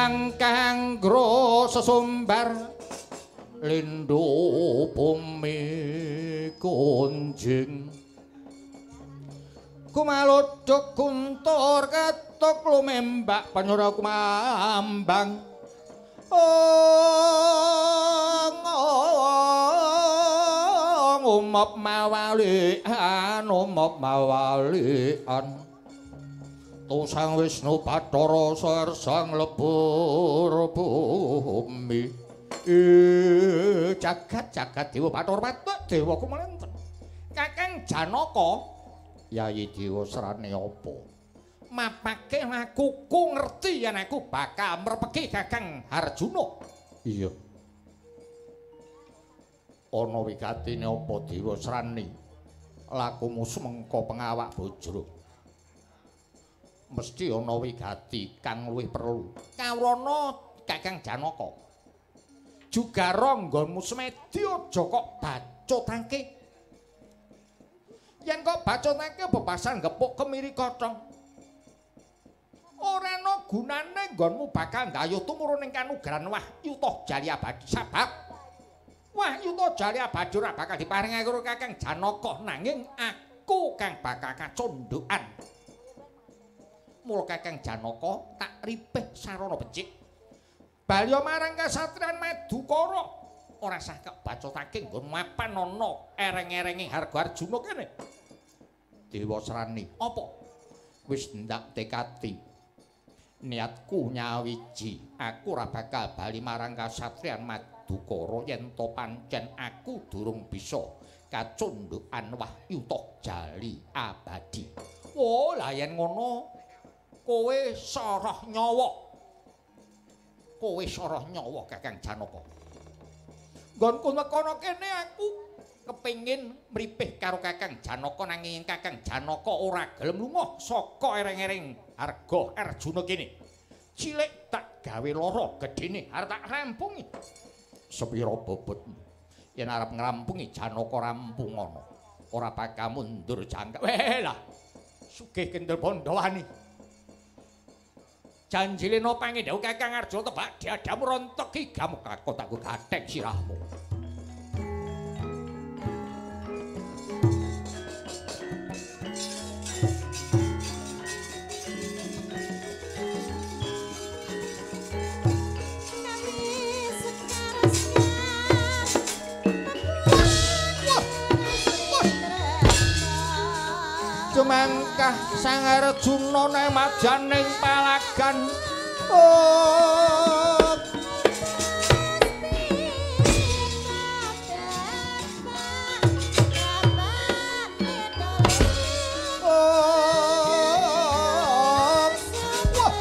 Hyang kanggo sesumbar lindu bumi kunjing kumaluduk kuntur ketuk lumembak penyura kumambang umop mawalian umop mawalian Tusang Wisnu Bathara sersang lebur bumi. Jagat jagat dewa Bathara patuk dewa kumalenten. Kakang Janaka Yayi Dewa serane apa? Mapake akuku ngerti yen aku bakal mrepeki Kakang Arjuna. Iya. Ana wigatine apa Dewa Srani? Lakumu sumengko pengawak bojro. Mesti ana wigati kang luwih perlu. Kawrana Kakang Janaka. Jugara nggonmu semedi aja kok bacotake. Yen kok bacotake bebasan gepuk kemiri kocong. Ora ana gunane nggonmu bakal ndayuh tumurun ing kanugrahan wahyu toh jali abadi sabab wahyu toh jali abadi ora bakal diparingake karo Kakang Janaka nanging aku kang bakal kacundhukan. Mula Kakang Janaka tak ripih sarana becik. Balya marang kasatriyan Madukara ora sah kok bacotake nggon mapan ana ereng-erenge Harga Arjuna kene. Dewa Srani, apa? Wis ndak tekati. Niatku nyawiji, aku ora bakal bali marang kasatriyan Madukara yen to pancen aku durung bisa kacundhukan wahyu toh jali abadi. Oh, lah yen ngono kowe soroh nyawa. Kowe soroh nyawa Kakang Janaka. Nggonku nekono kene aku kepengin mripih karo Kakang Janaka nanging Kakang Janaka ora gelem lunga saka ereng-ereng Harga Arjuna kene. Cilik tak gawe lara, gedene arep tak rampungi. Sepira bobotmu? Yen arep ngrampungi Janaka rampung ana. Ora bakal mundur jangkep. Weh lah. Sugih kendel Pandhawani. Janjilena pangendhawu Kakang Arjuna tebak diadamu rontok gigamu kakon tak gathek sirahmu. Jumangkah Sang Arjuna nemajaning palagan. Oh. Oh. Wah.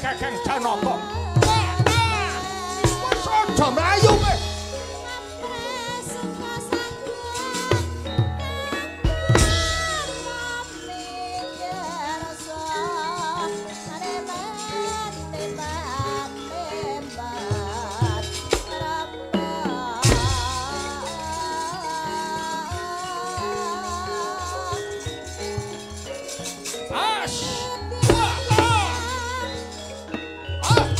Kakang Janaka. Wis aja mlayu kowe. As. Wah. Ah.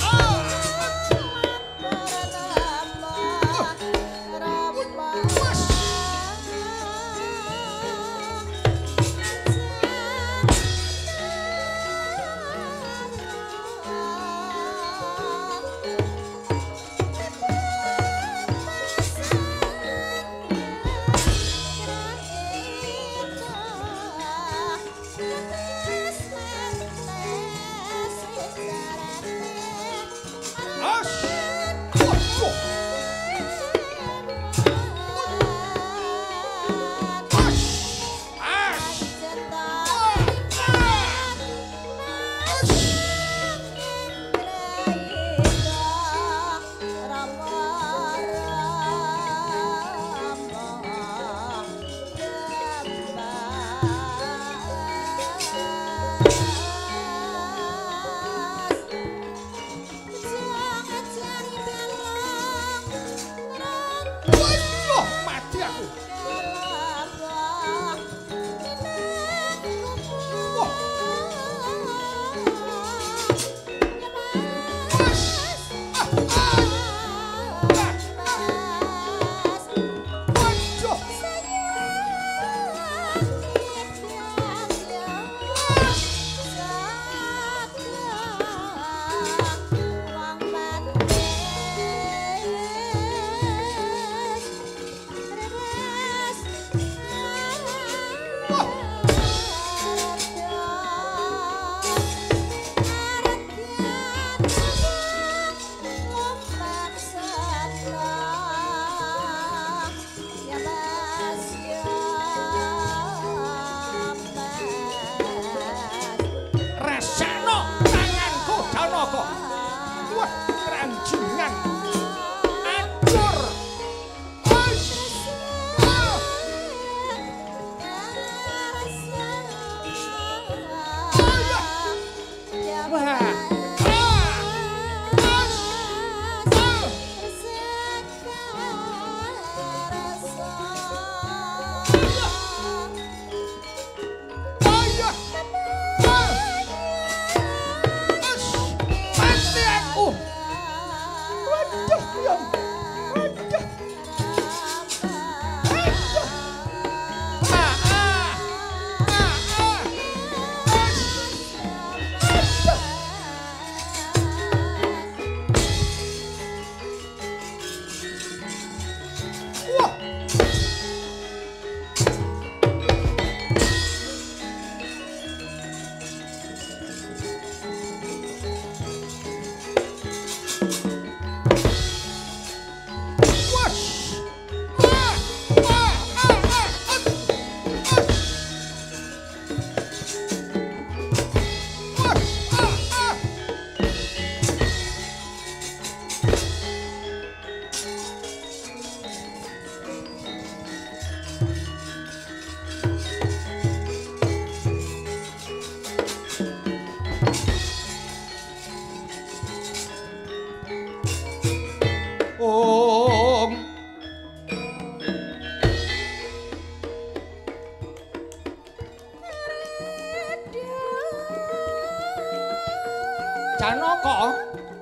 Janaka?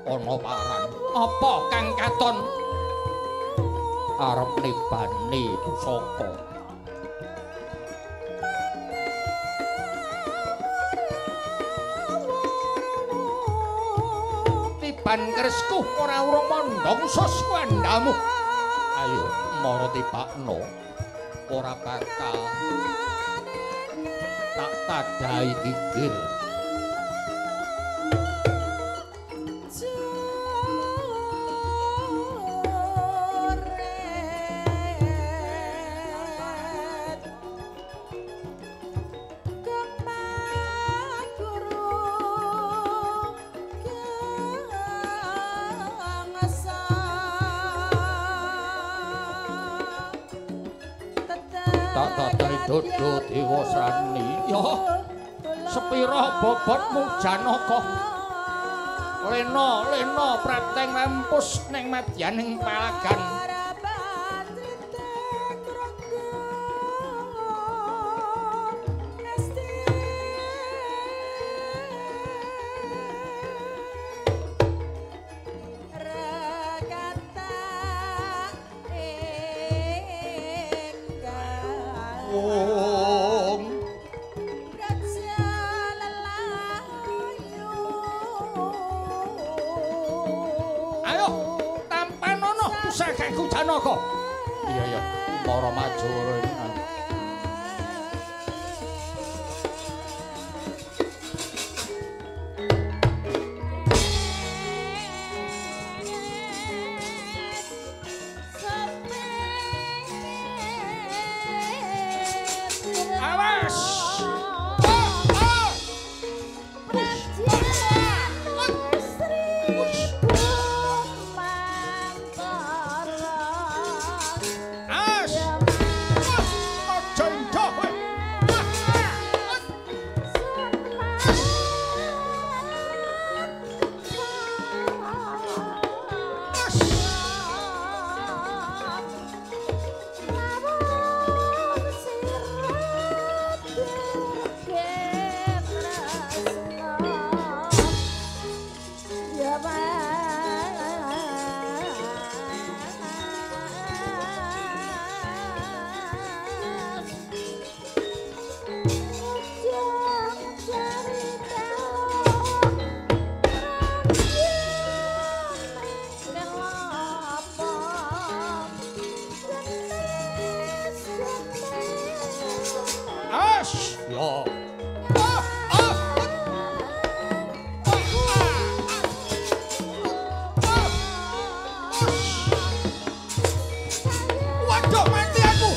Ana paran. Apa kang katon? Arep nibani pusaka. Tiban kerisku ora urung mondhong saswandamu. Ayo mara tibakno. Ora bakal tak tadahi gigir. Dodo Dewasrani. Ya, sepira bobotmu Janaka? Lena, lena prapteng lampus ning madyaning palagan. Iya iya, para maju rene. Awas. Waduh, mati aku.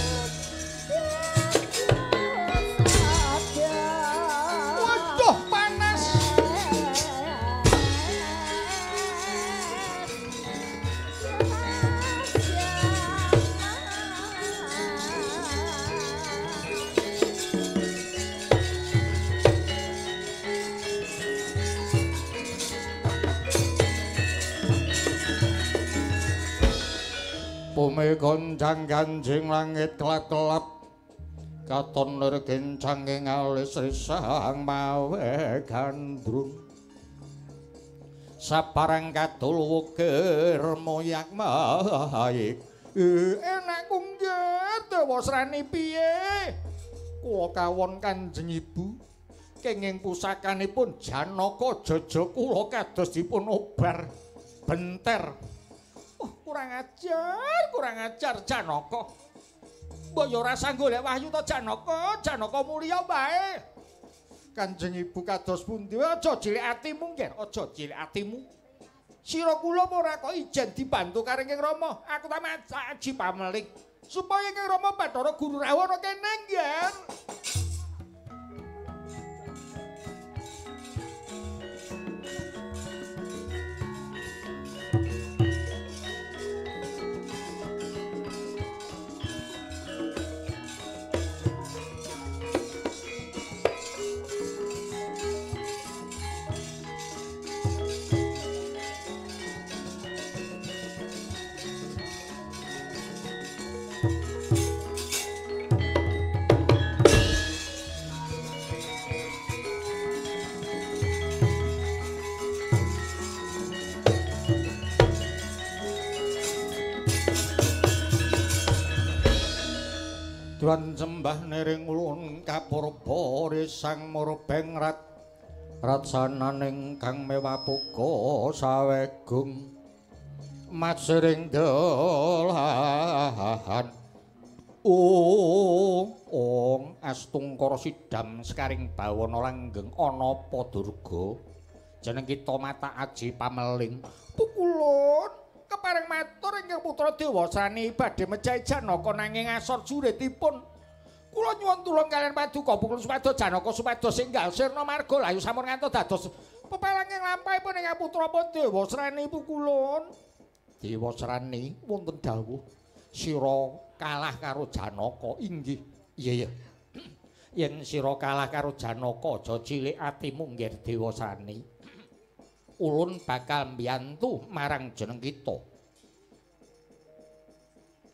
Waduh, panas. Bumi goncang ganjing langit kelap-kelap, katon lir kencang ing alis risang mawe gandrung. Saparang kadul wukir moyak maik. Enak kunggir Dewasrani piye? Kula kawon Kanjeng Ibu kenging pusakanipun Janaka jaja kula kados dipun obar benter. Oh, kurang ajar Janaka. Mbok ya ora sanggup golek wahyu to Janaka, Janaka mulya wae. Kanjeng Ibu kados pundi? Aja cilik atimu, Nger, aja cilik atimu. Sira kula ora kok ijen dibantu karo King Rama. Aku tak aji pameling supaya King Rama Bathara Guru rawuh ana kene, Nger. Tuan sembah niring ulun kapurba risang murbeng rat ratsananing kang mewah puga sawegung matsering dolahan. Ong astungkara sidam sekaring bawana langgeng ana apa Durga? Jeneng kita mata aji pameling. Pukulun kepareng matur ingkang putra Dewasrani badhe mejahi Janaka nanging asor juritipun. Kula nyuwun tulung kaliyan paduka pukulun supados Janaka supados enggal sirna marga layu sampun ngantos dados pepalange lampahipun ingkang putra Dewasrani pukulun. Dewasrani wonten dawuh sira kalah karo Janaka. Inggih. Iya iya. Yen sira kalah karo Janaka aja cilik atimu nggih Dewasrani. Ulun bakal mbiyantu marang jeneng kita.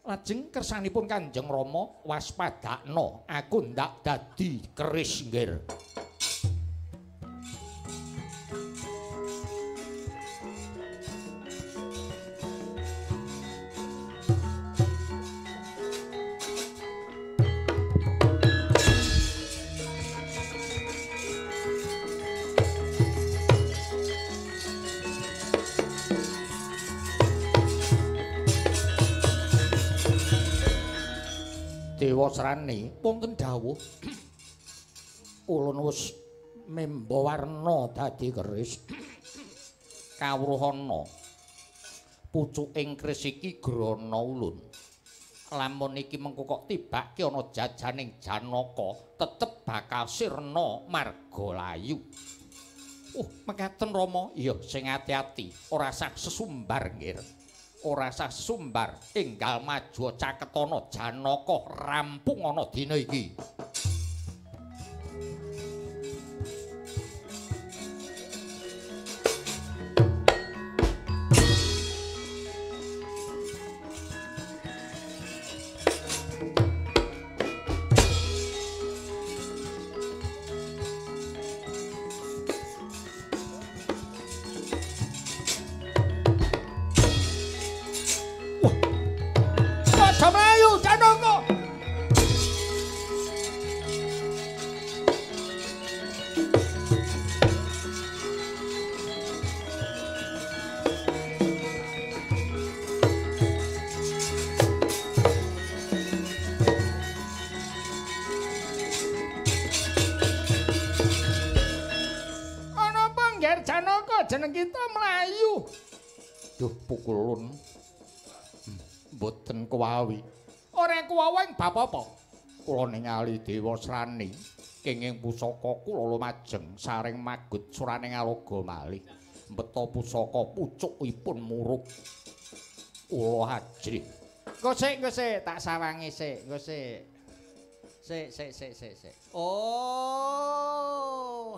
Lajeng kersanipun Kanjeng Rama waspadakna aku ndak dadi keris nggir. Dewasrani wonten dawuh ulun wis memba warna dadi keris. Kawruhana pucuking keris iki grana ulun. Lamun iki mengko kok tibake ana jajaning Janaka tetep bakal sirna marga layu. Mekaten Rama. Iya, sing ati-ati, ora sah sesumbar nggir. Ora sah sumbar, enggal maju caketana Janaka rampung ana dina iki. Jeneng kita mlayu. Duh pukulun. Mboten kuwawi. Ora kuwawi bab apa? Kula ningali Dewasrani kenging pusaka kula lumajeng saring magut suraning aloga malih. Mbeta pusaka pucukipun murup. Kula ajrih. Engko sik tak sawangi sik, engko sik. Sik sik sik sik sik. Oh.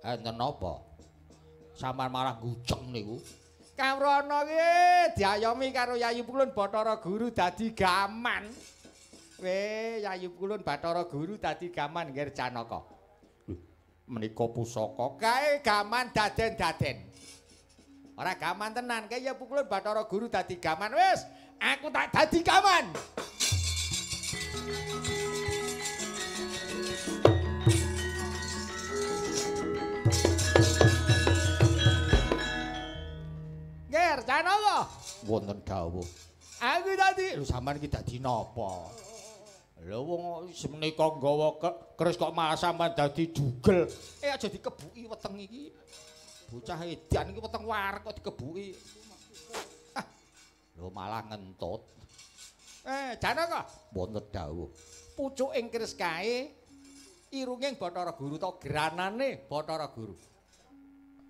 Enten napa? Sampeyan malah gujeng niku. Kawrana ki diayomi karo Yayi Pukulun Bathara Guru dadi gaman. We Yayi Pukulun Bathara Guru dadi gaman nggih Janaka. Menika pusaka kae gaman daden-daden. Ora gaman tenan, kae Yayi Pukulun Bathara Guru dadi gaman. Wis, aku tak dadi gaman. Ger, Janaka. Wonten dawuh. Aku dadi, lho sampean iki dadi napa? Lho wong semenika nggawa keris kok malah sampean dadi jugel. Aja dikebuki weteng iki. Bocah edan iki weteng wareg kok dikebuki. Ah. Lho malah ngentut. Janaka. Wonten dawuh. Pucuking keris kae irunging Bathara Guru ta granane Bathara Guru.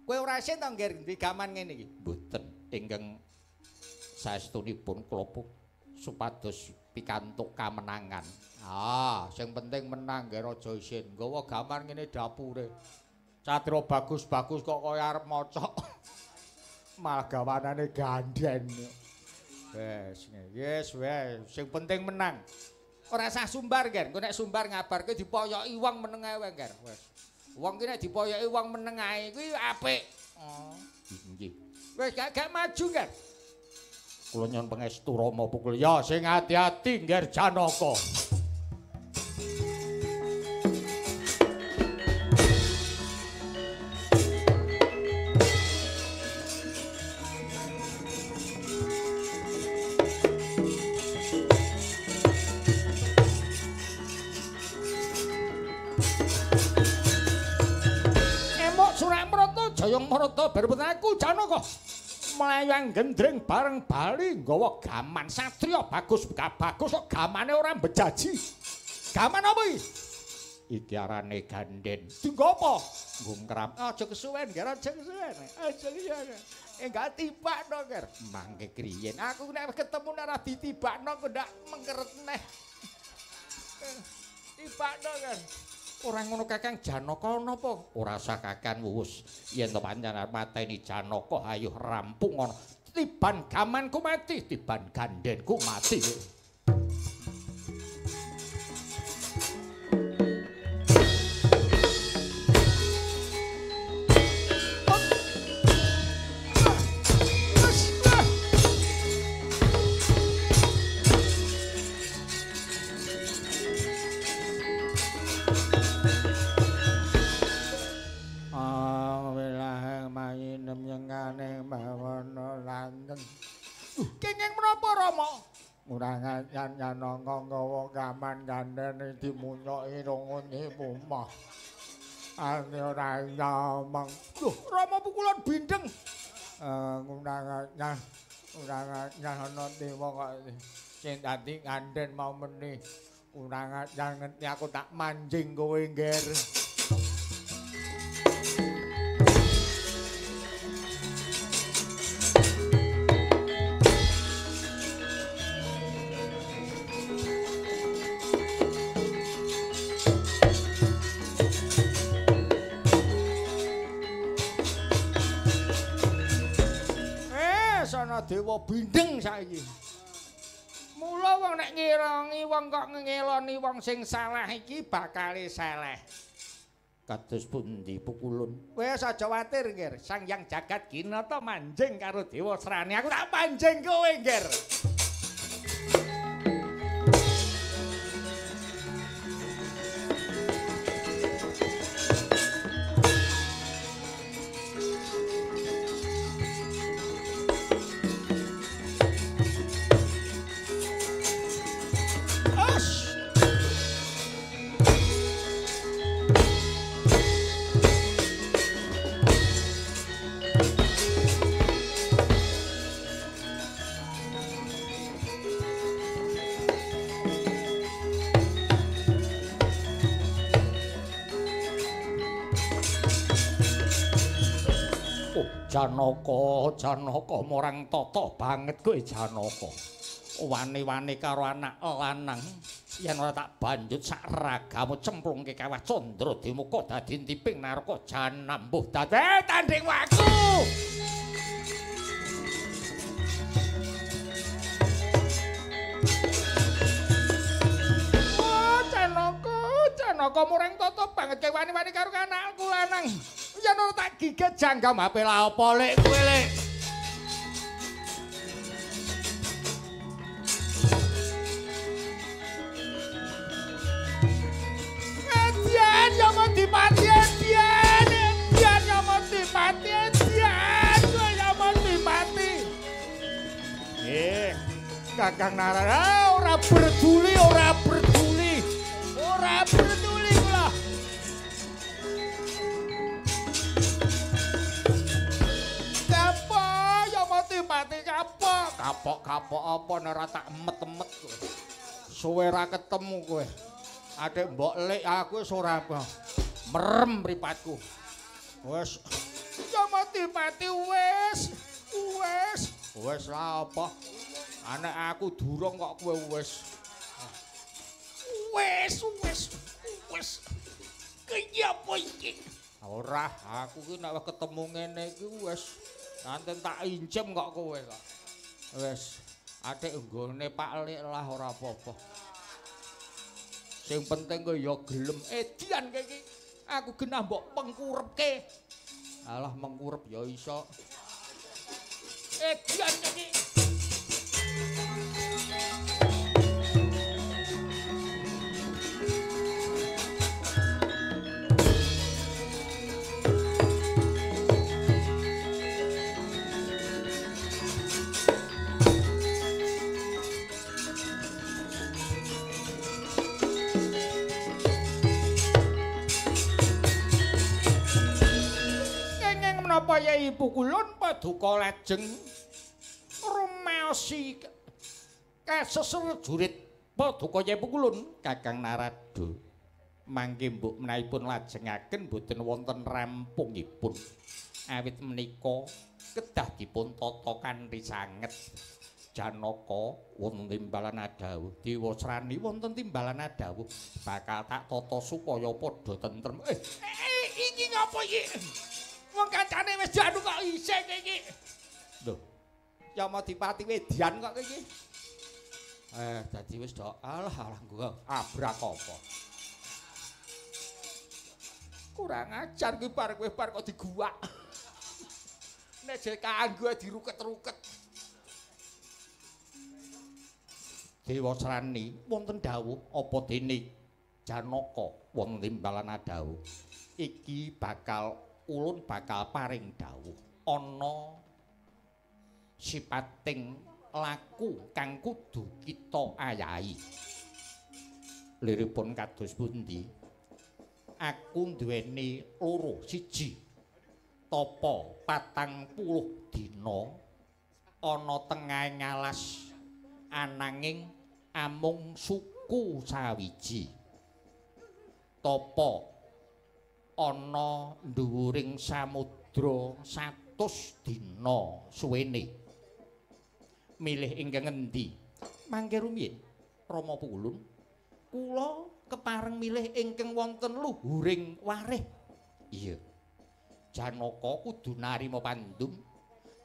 Kowe ora isin to ngger ndi gaman ngene iki? Mboten. Ingkang saestunipun kula supados pikantuk kamenangan. Ah, sing penting menang ngger aja isin. Nggawa gaman ngene dapure. Satria bagus-bagus kok kaya arep mocok. Malah gawanane gandhen. Wes, yes wes, sing penting menang. Ora sah sumbar, Ger. Engko nek sumbar ngabarke dipoyoki wong meneng ae, Ger. Wes. Wong ki nek dipoyoki wong meneng ae kuwi apik. Oh, nggih. Wis gak maju, Ger. Kula nyuwun pangestu Rama pukul. Ya sing ati-ati Ngger Janaka. Jayang Marata bareng aku Janaka melayang gendring bareng bali nggawa gaman satriya bagus bagus kok gamane ora mbejaji. Gaman apa iki? Iki arane ganden. Dienggo apa? Nggo ngram. Aja kesuwen, Ger, aja kesuwen. Aja kesuwen. Enggak tibakno, Ger. Mangke kriyen. Aku nek ketemu nek ora ditibakno kok ndak mengkeret neh. Tibakno, Ger. Ora ngono Kakang Janaka napa? Ora usah Kakang wus. Yen to pancen arep mateni Janaka ayo rampung ana. Tiban gamanku mati, tiban gandenku mati. Kenging menapa Rama? Ora yan Janaka nggawa gaman gandene dimunyoki rungune omah. Ane ora nyameng. Lho, Rama pukulan bindeng. Ora ana dewa kok sing dadi ganden mau meni. Ora ngerti aku tak manjing kowe, Ngger. Dewa bindeng saiki. Mula wong nek ngirangi wong kok ngeloni wong sing salah iki bakale seleh. Kados pundi pukulun? Wis aja watir, Ngger. Sang Hyang Jagat Ginata manjing karo Dewa Srani. Aku tak manjing kowe, Ngger. Janaka, Janaka marang tata banget kowe Janaka. Wani-wani karo anak lanang yen ora tak banjut sak ragamu cemplungke kawah candra dimuka dadi intiping naraka janambuh dadi tanding waku. Oh, Janaka, Janaka marang tata banget kowe wani-wani karo anakku lanang. Yen ora tak gigit janggam ape la apa lek kowe lek. Edian ya mati mati edian, edian ya mati mati edian, kowe ya mati mati. Kakang Narada ora peduli, ora peduli. Ora peduli kula. Mati kapok, kapok-kapok apa nek ora tak emet-emet kowe. Suwe ra ketemu kowe. Adik mbok lik aku wis ora merem mripatku. Wis ya mati-mati wis. Wis. Wis lah apa? Anek aku durung kok kowe wis. Wis, wis, wis. Kaya apa iki? Ora, aku ki nek ketemu ngene iki wis nanten tak injem kok kowe kok. Wis, adik nggone Pak Lik lah ora apa-apa. Sing penting kowe ya gelem. Edian kowe iki. Aku genah mbok pengkurepke. Alah mengkurep ya iso. Edian iki. Yai Pukulun paduka lajeng rumaosi kaseser jurit paduka Yai Pukulun. Kakang Narada mangke mbok menahipun lajengaken boten wonten rampungipun, awit menika kedah dipun tata kanthi sanget. Janaka wonten timbalan adawuh, Dewasrani wonten timbalan adawuh, bakal tak tata supaya padha tentrem. Iki ngapa iki? Wong kancane wis janu kok isih iki. Lho, Yamadipati wedian kok iki. Dadi wis do alah alah gua abrak apa. Kurang ajar kuwi bar kowe bar kok diguwak. Nek jek kanggo diruket-ruket. Dewasrani wonten dawuh apa dene Janaka wonten timbalan adawuh. Iki bakal ulun bakal paring dawuh ana sipating laku kang kudu kita ayahi. Liripun kados pundi? Aku duweni loro, siji tapa 40 dina ana tengahing alas ananging amung suku sawiji. Tapa ana dhuwuring samudra 100 dina suwene. Milih ingkang ngendi? Mangke rumiyin Rama Pukulun, kula kepareng milih ingkang wonten luhuring warih. Iya. Janaka kudu narima pandum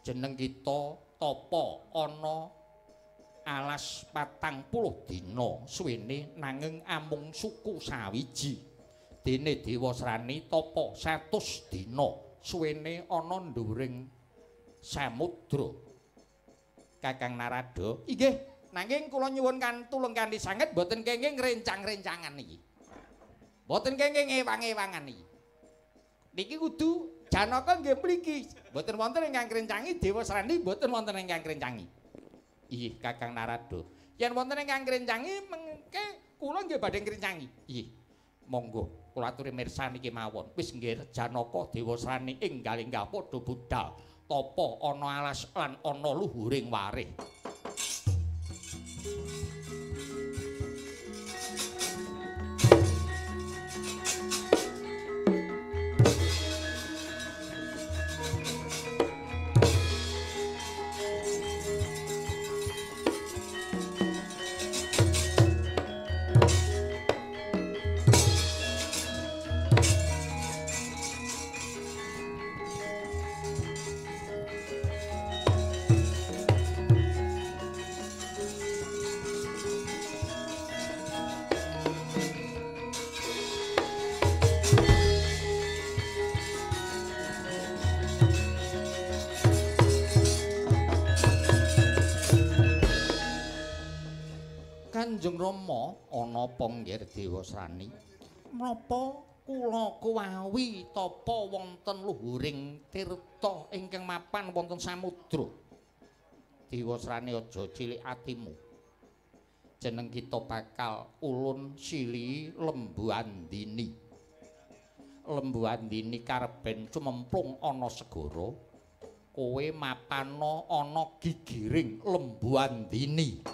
jeneng kita tapa ana alas 40 dina suwene nanging amung suku sawiji. Dene Dewasrani tapa 100 dina suwene ana nduwuring samudra. Kakang Narada, inggih, nanging kula nyuwun kan tulung kanthi sanget mboten kenging rencang-rencangan iki. Mboten kenging ewang-ewangan iki. Niki kudu Janaka nggih mriki, mboten wonten ingkang ngrencangi, Dewasrani mboten wonten ingkang ngrencangi. Inggih, Kakang Narada. Yen wonten ingkang ngrencangi mengke kula nggih badhe ngrencangi. Inggih. Monggo kula aturi mirsani kemawon. Wis nggih Janaka Dewasrani enggal-enggal padha budhal tapa ana alas lan ana luhuring warih. Kanjeng Rama ana apa nggih Dewasrani? Menapa kula kuwawi tapa wonten luhuring tirta ingkang mapan wonten samudra? Dewasrani aja cilik atimu. Jeneng kita bakal ulun sili Lembu Andini. Lembu Andini kareben cumemplung ana segara, kowe mapana ana gigiring Lembu Andini.